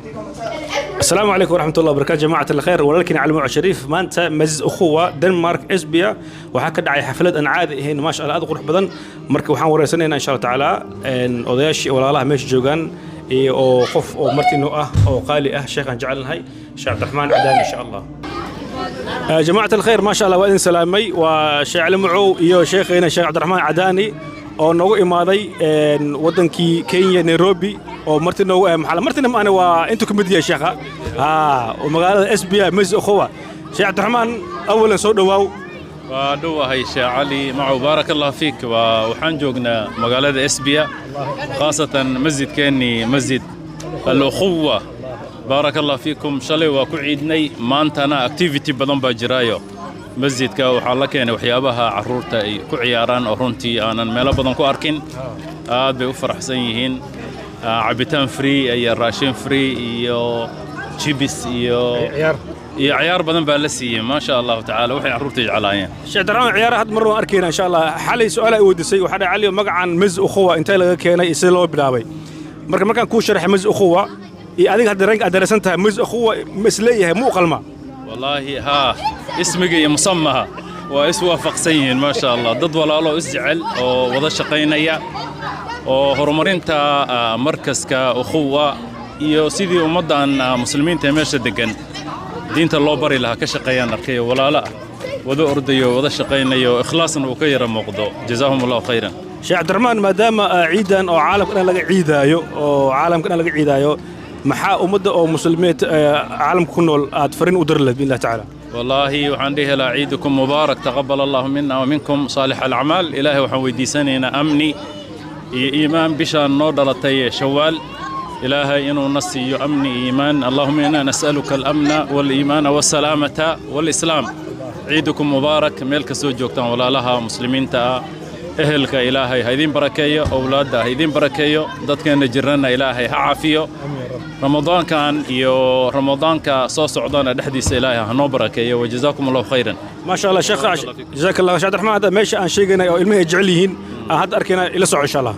Asalaamu calaykum waraxmat ullah wabarakatu, jamacat alkhayr. Walaalkiin Cali Muco Shariif. Maanta Masjid Ukhuwa, Denmark, Esbjerg, waxaa ka dhacay xaflad aan caadi ahayn, maasha Allah, aad u qurux badan. Marka waxaan wareysanaynaa, insha Allah tacaala, odayaashii walaalaha meesha joogaan iyo oo qof oo martino ah oo qaali ah, sheekh aan jecelnahay, Sheekh Cabdiraxmaan Cadaani, insha Allah. Jamacat alkhayr, maasha Allah, waa idin salaamay. Waa Sheekh Cali Mucow iyo sheekheena Sheekh Cabdiraxmaan Cadaani oo noogu imaaday waddankii Kenya, Nairobi, oo marti noogu ah. Maxaa martina maana waa intuu ka mid yahay sheekha oo magaalada Esbjerg, Masjid Ukhuwa. Sheekh Cabdiraxmaan, awalan soo dhowaaw. Waa dhowahay, Sheekh Cali Macow, baarak Allah fiik. Waa waxaan joognaa magaalada Esbjerg, khaasatan masjidkeennii, Masjid Al-Ukhuwa, baarak Allah fiikum. Shalay waa ku ciidnay, maantana activity badan baa jiraayo. Masjidka waxaa la keenay waxyaabaha carruurta ay ku ciyaaraan oo runtii aanan meelo badan ku arkin. Aad bay u faraxsan yihiin. Cabitaan free iyo raashin free iyo chips iyo ciyaar badan baa la siiyey, maasha Allahu tacaala, waxay carruurta jeclaayeen. Sheekh Cabdiraxmaan, ciyaaraha had mar waan arkayna, insha Allah. Xalay su'aal ay weydiisay, waxaa dhahay: "Cali, magacan Masjid Ukhuwa intee laga keenay iyo sida loo bilaabay?" Marka markaan kuu sharaxay Masjid Ukhuwa iyo adiga hadda rank aad dareensan tahay, Masjid Ukhuwa ma isleeyahay, ma u qalmaa? Wallaahi haa, ismiga iyo musamaha waa is waafaqsan yihiin, maasha Allah. Dad walaalo isjecel oo wada shaqaynaya oo horumarinta markaska Ukhuwa iyo sidii ummaddan muslimiinta ee meesha deggan diinta loo bari lahaa ka shaqeeyaan arkayo, walaalo ah, wada ordayo, wada shaqaynayo, ikhlaasna uu ka yara muuqdo. Jazaahum Allahu khayran. Sheekh Cabdiraxmaan, maadaama ciidan oo caalamka dhan laga ciidaayo, maxaa ummadda oo muslimiinta caalamka ku nool aad fariin u diri lahayd, billahi tacaala? Wallaahi waxaan dhihi lahaa: ciidukum mubaarak, taqabal Allahu mina wa minkum saalix alacmaal. Ilaahay waxaan weydiisanaynaa amni iyo iimaan bishaan noo dhalatay ee Shawaal. Ilaahay inuu na siiyo amni iyo iimaan. Allahuma inna nas'aluka alamna waaliimaana waasalaamata waalislaam. Ciidukum mubaarak meel kastoo joogtaan, walaalaha muslimiinta ah. Ehelka Ilaahay ha idiin barakeeyo, owlaadda ha idiin barakeeyo, dadkeenna jirana Ilaahay ha caafiyo. Ramadaankan iyo Ramadaanka soo socdana dhexdiisa Ilaahay ha noo barakeeyo. Wajazaakum Allahu khayran. Maasha Allah, sheekh, jazaak Allah. Sheekh Cabdiraxmaan, hadda meesha aan sheegaynay oo ilmaha ay jecel yihiin aan hadda arkayna, ila soco, insha Allah.